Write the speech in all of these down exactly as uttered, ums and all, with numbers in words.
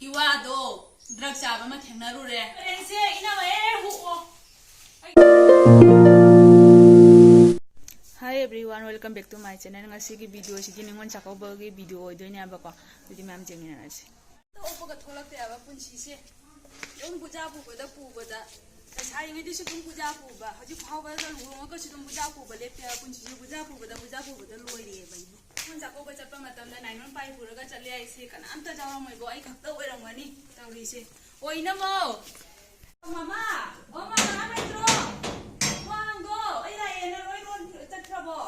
ꯏꯋꯥꯗꯣ drug ꯆꯥꯕ ꯑꯃ ꯊꯦꯡꯅꯔꯨꯔꯦ꯫ ꯄꯔꯦꯡꯁꯦ ꯏꯅꯝꯃ, ꯑꯦ, ꯍꯨꯛꯑꯣ꯫ Hi everyone, welcome back to my channel. ꯉꯁꯤꯒꯤ ꯚꯤꯗꯤꯑꯣꯁꯤꯗꯤ ꯅꯤꯉꯣꯜ ꯆꯥꯛꯀꯧꯕꯒꯤ ꯚꯤꯗꯤꯑꯣ ꯑꯣꯏꯗꯣꯏꯅꯦꯕꯀꯣ, ꯑꯗꯨꯗꯤ ꯃꯌꯥꯝ ꯌꯦꯡꯃꯤꯟꯅꯔꯁꯤ꯫ ꯑꯣꯛꯄꯒ ꯊꯣꯛꯂꯛꯇꯦ ꯍꯥꯏꯕ ꯄꯨꯟꯁꯤꯁꯦ꯫ ꯑꯗꯨꯝ ꯄꯨꯖꯥ ꯄꯨꯕꯗ ꯄꯨꯕꯗ, ꯂꯩꯁꯥꯔꯤꯉꯩꯗꯁꯨ ꯑꯗꯨꯝ ꯄꯨꯖꯥ ꯄꯨꯕ, ꯍꯧꯖꯤꯛ ꯐꯥꯎꯕꯗ ꯂꯨꯍꯣꯡꯉꯒꯁꯨ ꯑꯗꯨꯝ ꯄꯨꯖꯥ ꯄꯨꯕ ꯂꯦꯞꯇꯦ ꯍꯥꯏꯕ ꯄꯨꯟꯁꯤꯁꯦ꯫ ꯄꯨꯖꯥ ꯄꯨꯕꯗ ꯄꯨꯖꯥ ꯄꯨꯕꯗ ꯂꯣꯏꯔꯦꯕ ꯑꯩꯕꯨ꯫ ꯅꯤꯉꯣꯜ ꯆꯥꯛꯀꯧꯕ ꯆꯠꯄ ꯃꯇꯝꯗ ꯅꯥꯏꯂꯣꯟ ꯄꯥꯏ ꯄꯨꯔꯒ ꯆꯠꯂꯦ ꯍꯥꯏꯁꯦ ꯀꯅꯥꯝꯇ ꯌꯥꯎꯔꯝꯃꯣꯏꯕꯣ, ꯑꯩ ꯈꯛꯇ ꯑꯣꯏꯔꯝꯒꯅꯤ ꯇꯧꯔꯤꯁꯦ꯫ ꯑꯣ, ꯏꯅꯝꯃꯣ! ꯃꯃꯥ! ꯑꯣ, ꯃꯃꯥ ꯂꯩꯇ꯭ꯔꯣ? ꯊꯣꯡ ꯍꯥꯡꯗꯣ! ꯑꯩ ꯂꯥꯛꯑꯦꯅ ꯂꯣꯏ ꯂꯣꯟ ꯆꯠꯈ꯭ꯔꯕꯣ?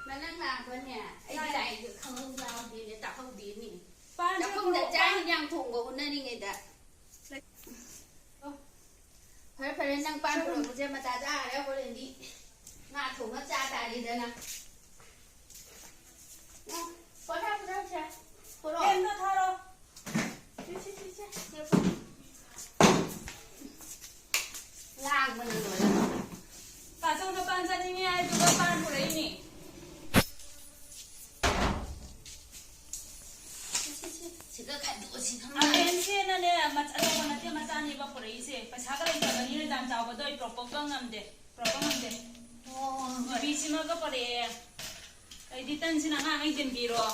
ꯅꯪ ꯂꯥꯛꯄꯅꯦ? ꯑꯩꯗꯤ ꯂꯥꯛꯑꯦ꯫ ꯂꯥꯛꯏꯗꯣ ꯈꯪꯍꯧ ꯌꯥꯎꯗꯦꯅꯦ, ꯇꯥꯍꯧꯗꯦꯅꯦ꯫ ꯄꯥꯟꯁꯦ ꯆꯥꯛꯈꯨꯝꯗ ꯄꯨꯔꯛꯑꯣ, ꯆꯥꯛ ꯄꯥꯟ꯫ ꯍꯤꯟꯖꯥꯡ ꯊꯣꯡꯕ ꯍꯣꯠꯅꯔꯤꯉꯩꯗ꯫ ꯂꯩ-, ꯑꯣ꯫ ꯐꯔꯦ, ꯐꯔꯦ, ꯅꯪ ꯄꯥꯟ ꯆꯥꯛꯈꯨꯝ꯫ ꯄꯨꯔꯛꯄꯁꯦ ꯃꯇꯥ ꯆꯥꯔꯦ, ꯍꯣꯔꯦꯟꯗꯤ ꯉꯥ ꯊꯣꯡꯉ ꯆꯥ ꯇꯥꯔꯦꯗꯅ꯫ ꯎꯝ, ꯄꯣꯊꯥ, ꯄꯣꯊꯥ, ꯁꯦ꯫ ꯄꯨꯔꯛꯑꯣ꯫ ꯐꯦꯟꯗꯣ ꯊꯥꯔꯣ꯫ ꯁꯤ, ꯁꯤ, ꯁꯤ, ꯁꯤ, ꯁꯤ, ꯄꯨꯔꯛꯑꯣ꯫ ꯂꯥꯡꯕꯅ ꯂꯣꯏꯔꯦ꯫ ꯄꯥꯆꯧꯅ ꯄꯥꯟ ꯆꯥꯅꯤꯡꯉꯦ ꯍꯥꯏꯗꯨꯒ ꯄꯥꯟ ꯄꯨꯔꯛꯏꯅꯦ꯫ ꯁꯤ, ꯁꯤ, ꯁꯤ, ꯁꯤꯒ ꯈꯥꯏꯗꯣꯛꯑꯁꯤ ꯈꯪꯉꯦ꯫ ꯑꯕꯦꯟꯁꯦꯅꯅꯦ, ꯃꯆ-, ꯑꯆꯧꯕ ꯅꯠꯇꯦ, ꯃꯆꯥꯅꯦꯕ ꯄꯨꯔꯛꯏꯁꯦ꯫ ꯄꯩꯁꯥꯒ ꯂꯩꯇꯕꯅꯤꯅ ꯌꯥꯝ ꯆꯥꯎꯕꯗꯣ ꯑꯩ ꯄꯨꯔꯛꯄꯒ ꯉꯝꯗꯦ, ꯄꯨꯔꯛꯄ ꯉꯝꯗꯦ꯫ ꯑꯣ, ꯍꯣꯏ꯫ ꯅꯨꯄꯤꯁꯤꯃꯒ ꯄꯨꯔꯛꯑꯦ꯫ ꯑꯩꯗꯤ ꯇꯟꯁꯤꯅ ꯑꯉꯥꯡꯉꯩ ꯊꯤꯟꯕꯤꯔꯣ꯫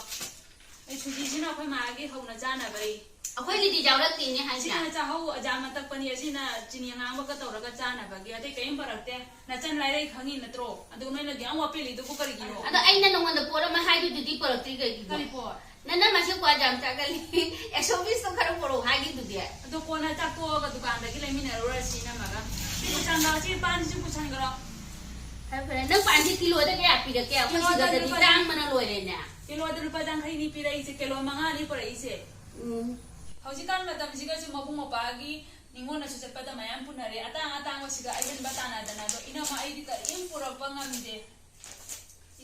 ꯑꯩ ꯁꯨꯖꯤꯁꯤꯅ ꯑꯩꯈꯣꯏ ꯃꯥꯒꯤ ꯍꯧꯅ ꯆꯥꯅꯕꯩ꯫ ꯑꯩꯈꯣꯏꯒꯤꯗꯤ ꯌꯥꯎꯔꯛꯇꯦꯅꯦ ꯍꯥꯏꯁꯦ꯫ ꯁꯤꯅ ꯆꯥꯍꯧ ꯑꯖꯥ ꯃꯇꯛꯄꯅꯤ, ꯑꯁꯤꯅ ꯆꯤꯅꯤ ꯑꯉꯥꯡꯕꯒ ꯇꯧꯔꯒ ꯆꯥꯅꯕꯒꯤ, ꯑꯇꯩ ꯀꯔꯤꯝ ꯄꯨꯔꯛꯇꯦ꯫ ꯅꯆꯟ ꯂꯥꯏꯔꯩ ꯈꯪꯉꯤ ꯅꯠꯇ꯭ꯔꯣ? ꯑꯗꯨ ꯅꯣꯏꯅ ꯑꯗꯨꯛ ꯌꯥꯝ ꯋꯥꯄꯦꯜꯂꯤꯗꯨꯕꯨ ꯀꯔꯤꯒꯤꯅꯣ? ꯑꯗꯣ ꯑꯩꯅ ꯅꯉꯣꯟꯗ ꯄꯣꯠ ꯑꯃ ꯍꯥꯏꯗꯨꯗꯤ ꯄꯨꯔꯛꯇ꯭ꯔꯤ ꯀꯩꯒꯤꯅꯣ? ꯀꯔꯤ ꯄꯣꯠ? ꯅꯪꯅ ꯃꯁꯤ ꯀ꯭ꯋꯥ ꯌꯥꯝ ꯆꯥꯒꯜꯂꯤ꯫ ꯑꯦꯛꯁꯣ ꯕꯤꯁꯇꯣ ꯈꯔ ꯄꯨꯔꯛꯑꯣ ꯍꯥꯏꯈꯤꯗꯨꯗꯤ꯫ ꯑꯗꯣ ꯀꯣꯟꯅ ꯆꯥꯛ ꯇꯣꯛꯑꯒ ꯗꯨꯀꯥꯟꯗꯒꯤ ꯂꯩꯃꯤꯟꯅꯔꯨꯔꯁꯤ ꯏꯅꯝꯃꯒ꯫ ꯁꯤ ꯄꯨꯁꯟꯈ꯭ꯔꯣ, ꯁꯤ ꯄꯥꯟꯁꯤꯁꯨ ꯄꯨꯁꯟꯈ꯭ꯔꯣ꯫ ꯐꯔꯦ, ꯐꯔꯦ꯫ ꯅꯪ ꯄꯥꯟꯁꯤ ꯀꯤꯂꯣꯗ ꯀꯌꯥ ꯄꯤꯔꯛꯀꯦ? ꯑꯩꯈꯣꯏ ꯀꯤꯂꯣꯗ ꯁꯤꯗꯗꯤ ꯂꯨꯄꯥ ꯇꯥꯡꯕꯅ ꯂꯣꯏꯔꯦꯅꯦ꯫ ꯀꯤꯂꯣꯗ ꯂꯨꯄꯥ ꯌꯥꯡꯈꯩꯅꯤ ꯄꯤꯔꯛꯏꯁꯦ, ꯀꯤꯂꯣ ꯃꯉꯥꯅꯤ ꯄꯨꯔꯛꯏꯁꯦ꯫ ꯎꯝ꯫ ꯍꯧꯖꯤꯛꯀꯥꯟ ꯃꯇꯝꯁꯤꯒꯁꯨ ꯃꯕꯨꯡ ꯃꯧꯄ꯭ꯋꯥꯒꯤ ꯅꯤꯉꯣꯜꯅꯁꯨ ꯆꯠꯄꯗ ꯃꯌꯥꯝ ꯄꯨꯅꯔꯦ꯫ ꯑꯇꯥꯡ ꯑꯇꯥꯡꯕꯁꯤꯒ ꯑꯍꯦꯟꯕ ꯇꯥꯟꯅꯗꯅ꯫ ꯑꯗꯣ ꯏꯅꯝꯃ, ꯑꯩꯗꯤ ꯀꯔꯤꯝ ꯄꯨꯔꯛꯄ ꯉꯝꯗꯦ꯫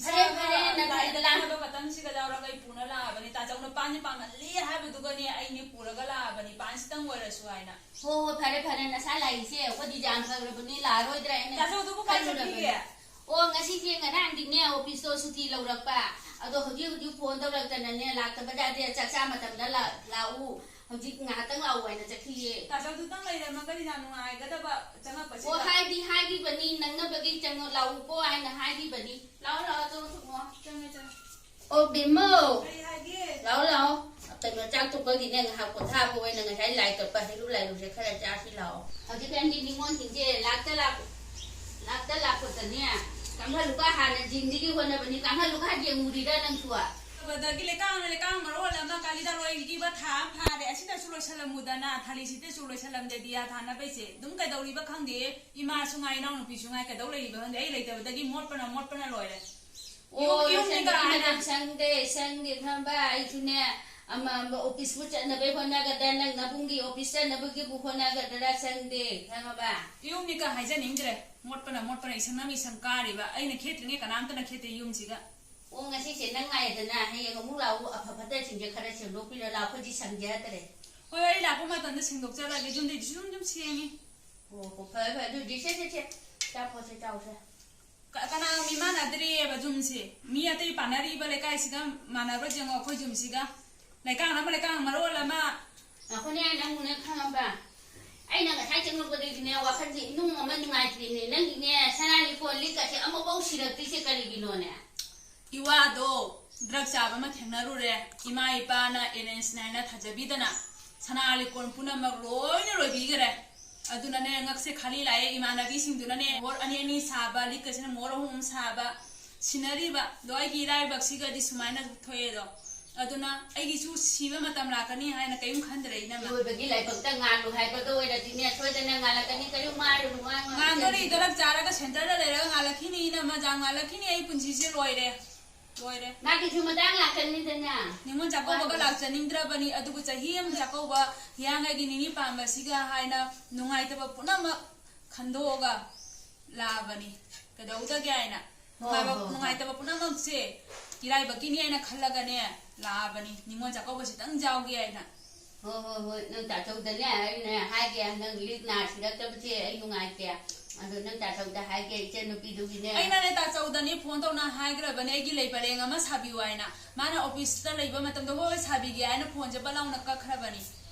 ꯐꯔꯦ, ꯏꯁꯥꯒ ꯐꯔꯦ, ꯅꯊꯟ ꯂꯥꯛꯏꯗꯅ ꯂꯥꯛ- ꯍꯥꯏꯕ ꯈꯛꯇꯪꯁꯤꯒ ꯌꯥꯎꯔꯒ ꯑꯩ ꯄꯨꯅ ꯂꯥꯛꯑꯕꯅꯤ꯫ ꯇꯥꯆꯧꯅ ꯄꯥꯟꯁꯦ ꯄꯥꯝꯃꯜꯂꯤ ꯍꯥꯏꯕꯗꯨꯒꯅꯦ ꯑꯩꯅꯦ ꯄꯨꯔꯒ ꯂꯥꯛꯑꯕꯅꯤ, ꯄꯥꯟꯁꯤꯇꯪ ꯑꯣꯏꯔꯁꯨ ꯍꯥꯏꯅ꯫ ꯍꯣ, ꯍꯣ, ꯐꯔꯦ, ꯐꯔꯦ, ꯅꯁꯥ ꯂꯥꯛꯏꯁꯦ ꯑꯩꯈꯣꯏꯗꯤ ꯌꯥꯝ ꯐꯔꯕꯅꯤ, ꯂꯥꯛꯑꯔꯣꯏꯗ꯭ꯔꯥ ꯍꯥꯏꯅ ꯇꯥꯆꯧꯗꯨꯕꯨ ꯀꯥꯏ ꯈꯜꯂꯨꯔꯕꯅꯤ꯫ ꯆꯠꯈꯤꯒꯦ? ꯑꯣ, ꯉꯁꯤꯁꯦ ꯉꯔꯥꯡꯗꯤꯅꯦ ꯑꯣꯐꯤꯁꯇꯣ ꯁꯨꯇꯤ ꯂꯧꯔꯛꯄ, ꯑꯗꯣ ꯍꯧꯖꯤꯛ ꯍꯧꯖꯤꯛ ꯐꯣꯟ ꯇꯧꯔꯛꯇꯅꯅꯦ ꯂꯥꯛꯇꯕ ꯌꯥꯗꯦ, ꯆꯥꯛ ꯆꯥ ꯃꯇꯝꯗ ꯂꯥ-, ꯂꯥꯛꯎ, ꯍꯧꯖꯤꯛ ꯉꯥꯏꯍꯥꯛꯇꯪ ꯂꯥꯛꯎ ꯍꯥꯏꯅ ꯆꯠꯈꯤꯌꯦ꯫ ꯇꯥꯆꯧꯗꯨꯇꯪ ꯂꯩꯔꯝꯃꯒꯗꯤ ꯌꯥꯝ ꯅꯨꯡꯉꯥꯏꯒꯗꯕ꯫ ꯆꯪꯉꯛꯄꯁꯤꯗ꯫ ꯑꯣ, ꯍꯥꯏꯗꯤ ꯍꯥꯏꯈꯤꯕꯅꯤ, ꯅꯪꯅꯕꯒꯤ ꯆꯪꯉꯛ ꯂꯥꯛꯎꯀꯣ ꯍꯥꯏꯅ ꯍꯥꯏꯈꯤꯕꯅꯤ꯫ ꯂꯥꯛꯑꯣ, ꯂꯥꯛꯑꯣ, ꯆꯪꯉꯛꯑꯣ꯫ ꯆꯪꯉꯦ, ꯆꯪꯉꯦ꯫ ꯑꯣ, ꯕꯦꯝꯃꯧ꯫ ꯀꯔꯤ ꯍꯥꯏꯒꯦ? ꯂꯥꯛꯑꯣ, ꯂꯥꯛꯑꯣ꯫ ꯀꯩꯅꯣ, ꯆꯥꯛ ꯇꯣꯛꯄꯒꯤꯅꯦ, ꯉꯥꯏꯍꯥꯛ ꯄꯣꯊꯥꯕ ꯑꯣꯏꯅ ꯉꯁꯥꯏ ꯂꯥꯏ ꯀꯠꯄ ꯍꯩꯔꯨꯛ ꯂꯥꯏꯔꯨꯁꯦ ꯈꯔ ꯆꯥꯁꯤ ꯂꯥꯛꯑꯣ꯫ ꯍꯧꯖꯤꯛꯀꯥꯟꯗꯤ ꯅꯤꯉꯣꯜꯁꯤꯡꯁꯦ ꯂꯥꯛꯇ ꯂꯥꯛ-, ꯂꯥꯛꯇ ꯂꯥꯛꯄꯗꯅꯦ, ꯀꯥꯡꯈꯜ ꯂꯨꯀꯥ ꯍꯥꯟꯅ ꯖꯤꯟꯗꯒꯤ ꯍꯣꯠꯅꯕꯅꯤ, ꯀꯥꯡꯈꯜ ꯂꯨꯀꯥ ꯌꯦꯡꯉꯨꯔꯤꯔ ꯅꯪꯁꯨ? ꯑꯗꯒꯤ ꯂꯩꯀꯥꯡꯅ ꯂꯩꯀꯥꯡ ꯃꯔꯣꯜ ꯑꯃ, ꯀꯥꯂꯤꯗ ꯂꯣꯏꯈꯤꯕ ꯊꯥ ꯑꯃ ꯐꯥꯔꯦ, ꯑꯁꯤꯗꯁꯨ ꯂꯣꯏꯁꯜꯂꯝꯃꯨꯗꯅ, ꯊꯥꯂꯤꯁꯤꯗꯁꯨ ꯂꯣꯏꯁꯜꯂꯝꯗꯦ, ꯗꯤꯌꯥ ꯊꯥꯅꯕꯩꯁꯦ꯫ ꯑꯗꯨꯝ ꯀꯩꯗꯧꯔꯤꯕ ꯈꯪꯗꯦ, ꯏꯃꯥꯁꯨ ꯉꯥꯏ, ꯏꯅꯥꯎꯅꯨꯄꯤꯁꯨ ꯉꯥꯏ, ꯀꯩꯗꯧ ꯂꯩꯔꯤꯕ ꯈꯪꯗꯦ, ꯑꯩ ꯂꯩꯇꯕꯗꯒꯤ ꯃꯣꯠꯄꯅ, ꯃꯣꯠꯄꯅ ꯂꯣꯏꯔꯦ꯫ ꯑꯣ, ꯌꯨꯝꯅꯤꯒ ꯂꯣꯏꯁꯟꯕꯤꯅꯕ ꯍꯥꯏꯅ꯫ ꯁꯪꯗꯦ, ꯁꯪꯗꯦ ꯈꯪꯉꯕ? ꯑꯩꯁꯨꯅꯦ, ꯑꯃ, ꯑꯃ ꯑꯣꯐꯤꯁꯄꯨ ꯆꯠꯅꯕꯩ ꯍꯣꯠꯅꯒꯗ꯭ꯔꯥ, ꯅꯪ ꯅꯕꯨꯡꯒꯤ ꯑꯣꯐꯤꯁ ꯆꯠꯅꯕꯒꯤꯕꯨ ꯍꯣꯠꯅꯒꯗ꯭ꯔꯥ ꯁꯪꯗꯦ ꯈꯪꯉꯕ? ꯌꯨꯝꯅꯤꯒ ꯍꯥꯏꯖꯅꯤꯡꯗ꯭ꯔꯦ, ꯃꯣꯠꯄꯅ, ꯃꯣꯠꯄꯅ ꯏꯁꯪ ꯑꯃ ꯏꯁꯪ ꯀꯥꯔꯤꯕ, ꯑꯩꯅ ꯈꯦꯠꯇ꯭ꯔꯤꯉꯩ ꯀꯅꯥꯝꯇꯅ ꯈꯦꯠꯇꯦ ꯌꯨꯝꯁꯤꯒ꯫ ꯑꯣ, ꯉꯁꯤꯁꯦ ꯅꯪ ꯉꯥꯏꯗꯅ, ꯍꯌꯦꯡ ꯑꯃꯨꯛ ꯂꯥꯛꯎ, ꯑꯐ ꯐꯠꯇꯁꯤꯡꯁꯦ ꯈꯔ ꯁꯦꯡꯗꯣꯛꯄꯤꯔꯣ ꯂꯥꯛꯑꯣ, ꯑꯩꯈꯣꯏꯗꯤ ꯁꯪꯖꯗ꯭ꯔꯦ꯫ ꯍꯣꯏ, ꯑꯩ ꯂꯥꯛꯄ ꯃꯇꯝꯗ ꯁꯦꯡꯗꯣꯛꯆꯔꯒꯦ, ꯌꯨꯝꯗꯩꯗꯤ ꯁꯨꯝ ꯁꯨꯝ ꯁꯦꯡꯉꯤ꯫ ꯑꯣ, ꯑꯣ, ꯐꯔꯦ, ꯐꯔꯦ, ꯑꯗꯨꯗꯤ ꯁꯦ, ꯁꯦ, ꯁꯦ, ꯑꯆꯥꯄꯣꯠꯁꯦ ꯆꯥꯎꯁꯦ꯫ ꯀ-, ꯀꯅꯥꯒ ꯃꯤꯃꯥꯟꯅꯗ꯭ꯔꯤꯑꯕ ꯌꯨꯝꯁꯦ꯫ ꯃꯤ ꯑꯇꯩ ꯄꯥꯟꯅꯔꯤꯕ ꯂꯩꯀꯥꯏꯁꯤꯒ ꯃꯥꯟꯅꯕ꯭ꯔꯥ ꯌꯦꯡꯉꯣ, ꯑꯩꯈꯣꯏ ꯌꯨꯝꯁꯤꯒ꯫ ꯂꯩꯀꯥꯡ ꯑꯃ, ꯂꯩꯀꯥꯡ ꯃꯔꯣꯜ ꯑꯃ꯫ ꯉꯥꯏꯈꯣꯅꯦ, ꯅꯪꯕꯨꯅꯦ ꯈꯪꯉꯕ? ꯑꯩꯅ ꯉꯁꯥꯏ ꯆꯪꯉꯛꯄꯗꯒꯤꯅꯦ, ꯋꯥꯈꯜꯁꯦ ꯏꯅꯨꯡ ꯑꯃ ꯅꯨꯡꯉꯥꯏꯇ꯭ꯔꯤꯅꯦ꯫ ꯅꯪꯒꯤꯅꯦ, ꯁꯅꯥ ꯂꯤꯛꯀꯣꯟ ꯂꯤꯛꯀꯁꯦ ꯑꯃꯐꯥꯎ ꯁꯤꯔꯛꯇ꯭ꯔꯤꯁꯦ ꯀꯔꯤꯒꯤꯅꯣꯅꯦ? ꯏꯋꯥꯗꯣ ꯗ꯭ꯔꯒ ꯆꯥꯕ ꯑꯃ ꯊꯦꯡꯅꯔꯨꯔꯦ꯫ ꯏꯃꯥ ꯏꯄꯥꯅ ꯑꯦꯔꯦꯟꯖꯅꯦ ꯍꯥꯏꯅ ꯊꯥꯖꯕꯤꯗꯅ ꯁꯅꯥ ꯂꯤꯛꯀꯣꯟ ꯄꯨꯝꯅꯃꯛ ꯂꯣꯏꯅ ꯂꯣꯏꯕꯤꯈꯔꯦ꯫ ꯑꯗꯨꯅꯅꯦ, ꯉꯛꯁꯦ ꯈꯥꯂꯤ ꯂꯥꯛꯑꯦ꯫ ꯏꯃꯥꯟꯅꯕꯤꯁꯤꯡꯗꯨꯅꯅꯦ ꯃꯣꯍꯣꯔ ꯑꯅꯤ ꯑꯅꯤ ꯁꯥꯕ, ꯂꯤꯛꯀꯁꯤꯅ ꯃꯣꯍꯣꯔ ꯑꯍꯨꯝ ꯑꯍꯨꯝ ꯁꯥꯕ, ꯁꯤꯟꯅꯔꯤꯕ꯫ ꯑꯗꯣ ꯑꯩꯒꯤ ꯏꯔꯥꯏꯕꯛꯁꯤꯒꯗꯤ ꯁꯨꯃꯥꯏꯅ ꯊꯣꯛꯑꯦꯗꯣ꯫ ꯑꯗꯨꯅ ꯑꯩꯒꯤꯁꯨ ꯁꯤꯕ ꯃꯇꯝ ꯂꯥꯛꯀꯅꯤ ꯍꯥꯏꯅ ꯀꯔꯤꯝ ꯈꯟꯗ꯭ꯔꯦ, ꯏꯅꯝꯃ꯫ ꯏꯔꯣꯏꯕꯒꯤ ꯂꯥꯏꯕꯛꯇ ꯉꯥꯜꯂꯨ ꯍꯥꯏꯕꯗꯣ ꯑꯣꯏꯔꯗꯤꯅꯦ, ꯁꯣꯏꯗꯅ ꯉꯥꯜꯂꯛꯀꯅꯤ꯫ ꯀꯔꯤꯝ ꯋꯥꯔꯨꯅꯨ, ꯋꯥ ꯉꯥꯡꯉꯛꯀꯅꯤ꯫ ꯉꯥꯟꯗꯣꯔꯤ, ꯗ꯭ꯔꯒ ꯆꯥꯔꯒ ꯁꯦꯟꯇꯔꯗ ꯂꯩꯔꯒ ꯉꯥꯜꯂꯛꯈꯤꯅꯤ, ꯏꯅꯝꯃ, ꯖꯥꯝ ꯉꯥꯜꯂꯛꯈꯤꯅꯤ꯫ ꯑꯩ ꯄꯨꯟꯁꯤꯁꯦ ꯂꯣꯏꯔꯦ, ꯂꯣꯏꯔꯦ꯫ ꯃꯥꯒꯤꯁꯨ ꯃꯇꯥꯡ ꯂꯥꯛꯀꯅꯤꯗꯅ꯫ ꯅꯤꯉꯣꯜ ꯆꯥꯛꯀꯧꯕꯒ ꯂꯥꯛꯆꯅꯤꯡꯗ꯭ꯔꯕꯅꯤ꯫ ꯑꯗꯨꯕꯨ ꯆꯍꯤ ꯑꯃ ꯆꯥꯛꯀꯧꯕ, ꯍꯤꯌꯥꯡꯒꯩꯒꯤ ꯅꯤꯅꯤ ꯄꯥꯟꯕꯁꯤꯒ ꯍꯥꯏꯅ ꯅꯨꯡꯉꯥꯏꯇꯕ ꯄꯨꯝꯅꯃꯛ ꯈꯟꯗꯣꯛꯑꯒ ꯂꯥꯛꯑꯕꯅꯤ꯫ ꯀꯩꯗꯧꯗꯒꯦ ꯍꯥꯏꯅ꯫ ꯍꯣ, ꯅꯨꯡꯉꯥꯏꯕ-, ꯍꯣ, ꯍꯣ꯫ ꯅꯨꯡꯉꯥꯏꯇꯕ ꯄꯨꯝꯅꯃꯛꯁꯦ ꯏꯔꯥꯏꯕꯛꯀꯤꯅꯤ ꯍꯥꯏꯅ ꯈꯜꯂꯒꯅꯦ ꯂꯥꯛꯑꯕꯅꯤ, ꯅꯤꯉꯣꯜ ꯆꯥꯛꯀꯧꯕꯁꯤꯗꯪ ꯌꯥꯎꯒꯦ ꯍꯥꯏꯅ꯫ ꯍꯣ, ꯍꯣ, ꯍꯣꯏ, ꯅꯪ ꯇꯥꯆꯧꯗꯅꯦ ꯑꯩꯅ ꯍꯥꯏꯒꯦ, ꯅꯪ ꯂꯤꯛ ꯅꯥ ꯁꯤꯔꯛꯇꯕꯁꯦ ꯑꯩ ꯅꯨꯡꯉꯥꯏꯇꯦ꯫ ꯑꯗꯣ ꯅꯪ ꯇꯥꯆꯧꯗ ꯍꯥꯏꯒꯦ, ꯏꯆꯟꯅꯨꯄꯤꯗꯨꯒꯤꯅꯦ꯫ ꯑꯩꯅꯅꯦ ꯇꯥꯆꯧꯗꯅꯦ ꯐꯣꯟ ꯇꯧꯅ ꯍꯥꯏꯈ꯭ꯔꯕꯅꯦ, ꯑꯩꯒꯤ ꯂꯩ ꯄꯔꯦꯡ ꯑꯃ ꯁꯥꯕꯤꯌꯨ ꯍꯥꯏꯅ꯫ ꯃꯥꯅ ꯑꯣꯐꯤꯁꯇ ꯂꯩꯕ ꯃꯇꯝꯗ ꯍꯣꯏ, ꯍꯣꯏ, ꯁꯥꯕꯤꯒꯦ ꯍꯥꯏꯅ ꯐꯣꯟꯁꯦ ꯕꯠ ꯂꯥꯎꯅ ꯀꯛꯈ꯭ꯔꯕꯅꯤ꯫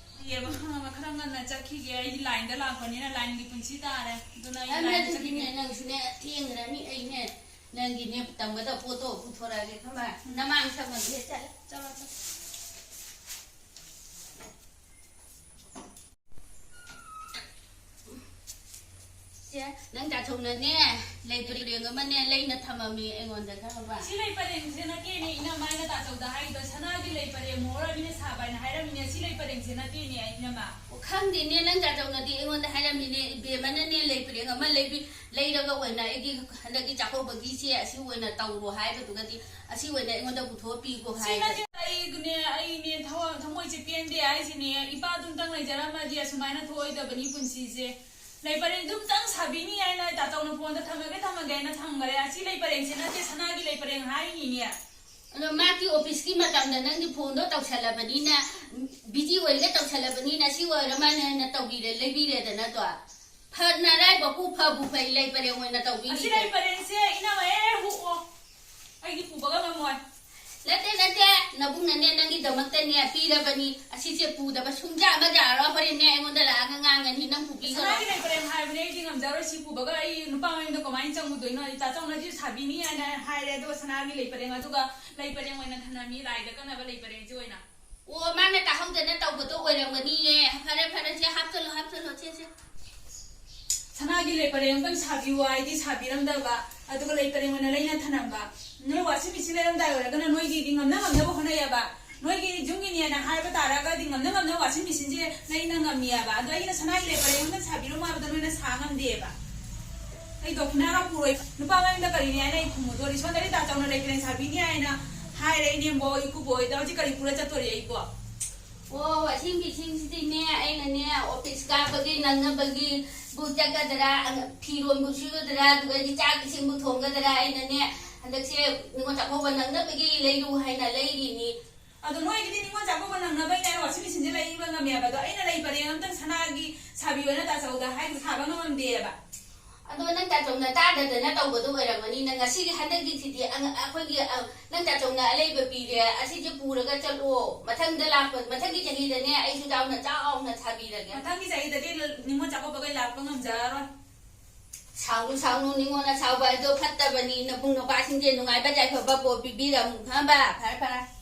ꯌꯦꯡꯕ ꯈꯪꯉꯕ ꯈꯔ ꯉꯟꯅ ꯆꯠꯈꯤꯒꯦ꯫ ꯑꯩꯗꯤ ꯂꯥꯏꯟꯗ ꯂꯥꯛꯄꯅꯤꯅ ꯂꯥꯏꯟꯒꯤ ꯄꯨꯟꯁꯤ ꯇꯥꯔꯦ꯫ ꯑꯗꯨꯅ ꯑꯩ ꯑꯗꯨꯅ ꯂꯥꯏꯟꯗ ꯑꯗꯨꯗꯤꯅꯦ, ꯆꯠꯈꯤꯒꯦ꯫ ꯅꯪꯁꯨꯅꯦ ꯊꯦꯡꯈ꯭ꯔꯅꯤ꯫ ꯑꯩꯅꯦ ꯅꯪꯒꯤꯅꯦ ꯇꯝꯒꯗꯕ ꯄꯣꯠꯇꯣ ꯄꯨꯊꯣꯔꯛꯑꯒꯦ, ꯈꯪꯕ? ꯅꯃꯥꯡ ꯊꯪꯕꯒꯤ ꯍꯦꯛ ꯆꯠꯂꯦ꯫ ꯆꯠꯂꯣ, ꯆꯠꯂꯣ꯫ ꯆꯦ, ꯅꯪ ꯇꯥꯆꯧꯅꯅꯦ ꯂꯩ ꯄꯔꯦꯡ ꯑꯃꯅꯦ ꯂꯩꯅ ꯊꯝꯃꯝꯃꯤ ꯑꯩꯉꯣꯟꯗ, ꯈꯪꯉꯕ? ꯁꯤ ꯂꯩ ꯄꯔꯦꯡꯁꯦ ꯅꯠꯇꯦꯅꯦ, ꯏꯅꯝꯃ, ꯑꯩꯅ ꯇꯥꯆꯧꯗ ꯍꯥꯏꯗꯣ, ꯁꯅꯥꯒꯤ ꯂꯩ ꯄꯔꯦꯡ ꯃꯣꯍꯣꯔ ꯑꯅꯤꯅ ꯁꯥꯕ ꯍꯥꯏꯅ ꯍꯥꯏꯔꯝꯃꯤꯅꯦ꯫ ꯁꯤ ꯂꯩ ꯄꯔꯦꯡꯁꯦ ꯅꯠꯇꯦꯅꯦ, ꯏꯅꯝꯃ꯫ ꯑꯣ, ꯈꯪꯗꯦꯅꯦ, ꯅꯪ ꯇꯥꯆꯧꯅꯗꯤ ꯑꯩꯉꯣꯟꯗ ꯍꯥꯏꯔꯝꯃꯤꯅꯦ, ꯏꯕꯦꯝꯃꯅꯅꯦ ꯂꯩ ꯄꯔꯦꯡ ꯑꯃ ꯂꯩꯕꯤ-, ꯂꯩꯔꯒ ꯑꯣꯏꯅ ꯑꯩꯒꯤ ꯍꯟꯗꯛꯀꯤ ꯆꯥꯛꯀꯧꯕꯒꯤꯁꯦ ꯑꯁꯤ ꯑꯣꯏꯅ ꯇꯧꯔꯣ ꯍꯥꯏꯕꯗꯨꯒꯗꯤ, ꯑꯁꯤ ꯑꯣꯏꯅ ꯑꯩꯉꯣꯟꯗ ꯄꯨꯊꯣꯛꯄꯤꯈꯣ ꯁꯤ ꯍꯥꯏꯕ꯫ ꯅꯠꯇꯦ, ꯑꯩꯗꯨꯅꯦ, ꯑꯩꯅꯦ ꯊꯋꯥ-, ꯊꯃꯣꯏꯁꯦ ꯄꯦꯟꯗꯦ ꯍꯥꯏꯁꯤꯅꯦ꯫ ꯏꯄꯥꯗꯨꯝꯇꯪ ꯂꯩꯖꯔꯝꯃꯗꯤ ꯑꯁꯨꯃꯥꯏꯅ ꯊꯣꯛꯑꯣꯏꯗꯕꯅꯤ ꯄꯨꯟꯁꯤꯁꯦ꯫ ꯂꯩ ꯄꯔꯦꯡꯗꯨꯝꯇꯪ ꯁꯥꯕꯤꯅꯤ ꯍꯥꯏꯅ ꯇꯥꯆꯧꯅ ꯐꯣꯟꯗ "ꯊꯝꯃꯒꯦ, ꯊꯝꯃꯒꯦ" ꯍꯥꯏꯅ ꯊꯝꯈꯔꯦ꯫ ꯑꯁꯤ ꯂꯩ ꯄꯔꯦꯡꯁꯦ ꯅꯠꯇꯦ, ꯁꯅꯥꯒꯤ ꯂꯩ ꯄꯔꯦꯡ ꯍꯥꯏꯔꯤꯅꯤꯅꯦ꯫ ꯑꯗꯣ ꯃꯥꯒꯤ ꯑꯣꯐꯤꯁꯀꯤ ꯃꯇꯝꯗ ꯅꯪꯗꯤ ꯐꯣꯟꯗꯣ ꯇꯧꯁꯜꯂꯕꯅꯤꯅ, ꯕꯤꯖꯤ ꯑꯣꯏꯔꯒ ꯇꯧꯁꯜꯂꯕꯅꯤꯅ, ꯁꯤ ꯑꯣꯏꯔ ꯃꯥꯅ ꯍꯦꯟꯅ ꯇꯧꯕꯤꯔꯦ, ꯂꯩꯕꯤꯔꯦꯗꯅ꯫ ꯑꯗꯣ ꯐ-, ꯅꯔꯥꯏꯕꯛꯄꯨ ꯐꯕꯨ ꯐꯩ, ꯂꯩ ꯄꯔꯦꯡ ꯑꯣꯏꯅ ꯑꯁꯤ ꯇꯧꯕꯤꯔꯤꯗꯣ꯫ ꯂꯩ ꯄꯔꯦꯡꯁꯦ ꯏꯅꯝꯃ, ꯑꯦ, ꯍꯨꯛꯑꯣ꯫ ꯑꯩꯗꯤ ꯄꯨꯕꯒ ꯉꯝꯃꯣꯏ꯫ ꯅꯠꯇꯦ, ꯅꯠꯇꯦ, ꯅꯕꯨꯡꯅꯅꯦ ꯅꯪꯒꯤꯗꯃꯛꯇꯅꯦ ꯄꯤꯔꯕꯅꯤ꯫ ꯑꯁꯤꯁꯦ ꯄꯨꯗꯕ ꯁꯨꯡꯌꯥ ꯑꯃ ꯌꯥꯔꯣꯏ꯫ ꯍꯣꯔꯦꯟꯅꯦ ꯑꯩꯉꯣꯟꯗ ꯂꯥꯛꯑꯒ ꯉꯥꯡꯒꯅꯤ ꯅꯪ ꯄꯨꯕꯤꯒꯅꯨ꯫ ꯁꯅꯥꯒꯤ ꯂꯩ ꯄꯔꯦꯡ ꯍꯥꯏꯕꯅꯦ, ꯑꯩꯗꯤ ꯉꯝꯖꯔꯣꯏ꯫ ꯁꯤ ꯄꯨꯕꯒ ꯑꯩ ꯅꯨꯄꯥ ꯃꯌꯨꯝꯗ ꯀꯃꯥꯏꯅ ꯆꯪꯉꯨꯗꯣꯏꯅꯣ? ꯑꯩ ꯇꯥꯆꯧꯅꯁꯨ ꯁꯥꯕꯤꯅꯤ ꯍꯥꯏꯅ ꯍꯥꯏꯔꯦ, ꯑꯗꯨꯒ ꯁꯅꯥꯒꯤ ꯂꯩ ꯄꯔꯦꯡ ꯑꯗꯨꯒ ꯂꯩ ꯄꯔꯦꯡ ꯑꯣꯏꯅ ꯊꯅꯝꯃꯤ, ꯂꯥꯏꯗ ꯀꯠꯅꯕ ꯂꯩ ꯄꯔꯦꯡꯁꯤ ꯑꯣꯏꯅ꯫ ꯑꯣ, ꯃꯥꯅ ꯇꯥꯍꯧꯗꯅ ꯇꯧꯕꯗꯣ ꯑꯣꯏꯔꯝꯒꯅꯤꯌꯦ꯫ ꯐꯔꯦ, ꯐꯔꯦ, ꯁꯦ ꯍꯥꯞꯆꯜꯂꯣ, ꯍꯥꯞꯆꯜꯂꯣ, ꯁꯦ, ꯁꯦ꯫ ꯁꯅꯥꯒꯤ ꯂꯩ ꯄꯔꯦꯡ ꯑꯝꯇꯪ ꯁꯥꯕꯤꯌꯨ ꯍꯥꯏꯗꯤ ꯁꯥꯕꯤꯔꯝꯗꯕ, ꯑꯗꯨꯒ ꯂꯩ ꯄꯔꯦꯡ ꯑꯣꯏꯅ ꯂꯩꯅ ꯊꯅꯝꯕ꯫ ꯅꯣꯏ washing machine ꯂꯩꯔꯝꯗꯥꯏ ꯑꯣꯏꯔꯒꯅ ꯅꯣꯏꯒꯤꯗꯤ ꯉꯝꯅ ꯉꯝꯅꯕ ꯍꯣꯠꯅꯩꯌꯦꯕ꯫ ꯅꯣꯏꯒꯤ ꯌꯨꯝꯒꯤꯅꯦꯅ ꯍꯥꯏꯕ ꯇꯥꯔꯒꯗꯤ ꯉꯝꯅ ꯉꯝꯅ washing machineꯁꯦ ꯂꯩꯅ ꯉꯝꯃꯤꯌꯦꯕ꯫ ꯑꯗꯣ ꯑꯩꯅ ꯁꯅꯥꯒꯤ ꯂꯩ ꯄꯔꯦꯡ ꯑꯝꯇꯪ ꯁꯥꯕꯤꯔꯝꯃꯣ ꯍꯥꯏꯕꯗ ꯅꯣꯏꯅ ꯁꯥ ꯉꯝꯗꯦꯕ꯫ ꯑꯩ ꯗꯣꯈꯤꯅꯥꯒ ꯄꯨꯔꯣꯏ꯫ ꯅꯨꯄꯥ ꯃꯌꯨꯝꯗ ꯀꯔꯤꯅꯤ ꯍꯥꯏꯅ ꯑꯩ ꯈꯨꯝꯃꯨꯗꯣꯔꯤ? ꯁꯣꯝꯗꯗꯤ ꯇꯥꯆꯧꯅ ꯂꯩ ꯄꯔꯦꯡ ꯁꯥꯕꯤꯅꯤ ꯍꯥꯏꯅ ꯍꯥꯏꯔꯦ, ꯏꯅꯦꯝꯕꯣ, ꯏꯀꯨꯕꯣ, ꯑꯗꯣ ꯍꯧꯖꯤꯛ ꯀꯔꯤ ꯄꯨꯔ ꯆꯠꯇꯣꯔꯤ ꯑꯩꯕꯣ? ꯑꯣ, washing machineꯁꯤꯗꯤꯅꯦ, ꯑꯩꯅꯅꯦ office ꯀꯥꯕꯒꯤ ꯅꯪꯅꯕꯒꯤ ꯕꯨ ꯆꯠꯀꯗ꯭ꯔꯥ, ꯐꯤꯔꯣꯟꯕꯨ ꯁꯨꯒꯗ꯭ꯔꯥ, ꯑꯗꯨꯒ ꯑꯩꯗꯤ ꯆꯥꯛ ꯏꯁꯤꯡꯕꯨ ꯊꯣꯡꯒꯗ꯭ꯔꯥ, ꯑꯩꯅꯅꯦ ꯍꯟꯗꯛꯁꯦ ꯅꯤꯉꯣꯜ ꯆꯥꯛꯀꯧꯕ ꯅꯪꯅꯕꯒꯤ ꯂꯩꯔꯨ ꯍꯥꯏꯅ ꯂꯩꯔꯤꯅꯤ꯫ ꯑꯗꯣ ꯅꯣꯏꯒꯤꯗꯤ ꯅꯤꯉꯣꯜ ꯆꯥꯛꯀꯧꯕ ꯅꯪꯅꯕꯩꯅꯦ washing machineꯁꯦ ꯂꯩꯕ ꯉꯝꯃꯦꯕ, ꯑꯗꯣ ꯑꯩꯅ ꯂꯩ ꯄꯔꯦꯡ ꯑꯝꯇꯪ ꯁꯅꯥꯒꯤ ꯁꯥꯕꯤꯌꯣꯅ ꯇꯥꯆꯧꯗ ꯍꯥꯏꯗꯨ ꯁꯥꯕ ꯉꯝꯃꯝꯗꯦꯕ꯫ ꯑꯗꯣ ꯅꯪ ꯇꯥꯆꯧꯅ ꯇꯥꯗꯗꯅ ꯇꯧꯕꯗꯣ ꯑꯣꯏꯔꯝꯒꯅꯤ꯫ ꯅꯪ ꯉꯁꯤꯒꯤ ꯍꯟꯗꯛꯀꯤꯁꯤꯗꯤ ꯑꯉ-, ꯑꯩꯈꯣꯏꯒꯤ, ꯑ, ꯅꯪ ꯇꯥꯆꯧꯅ ꯑꯂꯩꯕ ꯄꯤꯔꯦ, ꯑꯁꯤꯁꯦ ꯄꯨꯔꯒ ꯆꯠꯂꯣ꯫ ꯃꯊꯪꯗ ꯂꯥꯛꯄ, ꯃꯊꯪꯒꯤ ꯆꯍꯤꯗꯅꯦ ꯑꯩꯁꯨ ꯆꯥꯎꯅ ꯆꯥꯎꯅ ꯁꯥꯕꯤꯔꯒꯦ꯫ ꯃꯊꯪꯒꯤ ꯆꯍꯤꯗꯗꯤ ꯅꯤꯉꯣꯜ ꯆꯥꯛꯀꯧꯕꯒ ꯂꯥꯛꯄ ꯉꯝꯖꯔꯔꯣꯏ꯫ ꯁꯥꯎꯅꯨ, ꯁꯥꯎꯅꯨ, ꯅꯤꯉꯣꯜ ꯑꯁꯥꯎꯕ ꯍꯥꯏꯗꯣ ꯐꯠꯇꯕꯅꯤ꯫ ꯅꯕꯨꯡ ꯅꯨꯄꯥꯁꯤꯡꯁꯦ ꯅꯨꯡꯉꯥꯏꯕ ꯌꯥꯏꯐꯕ ꯄꯣ ꯄꯤꯕꯤꯔꯝꯃꯨ, ꯈꯪꯉꯕ? ꯐꯔꯦ, ꯐꯔꯦ꯫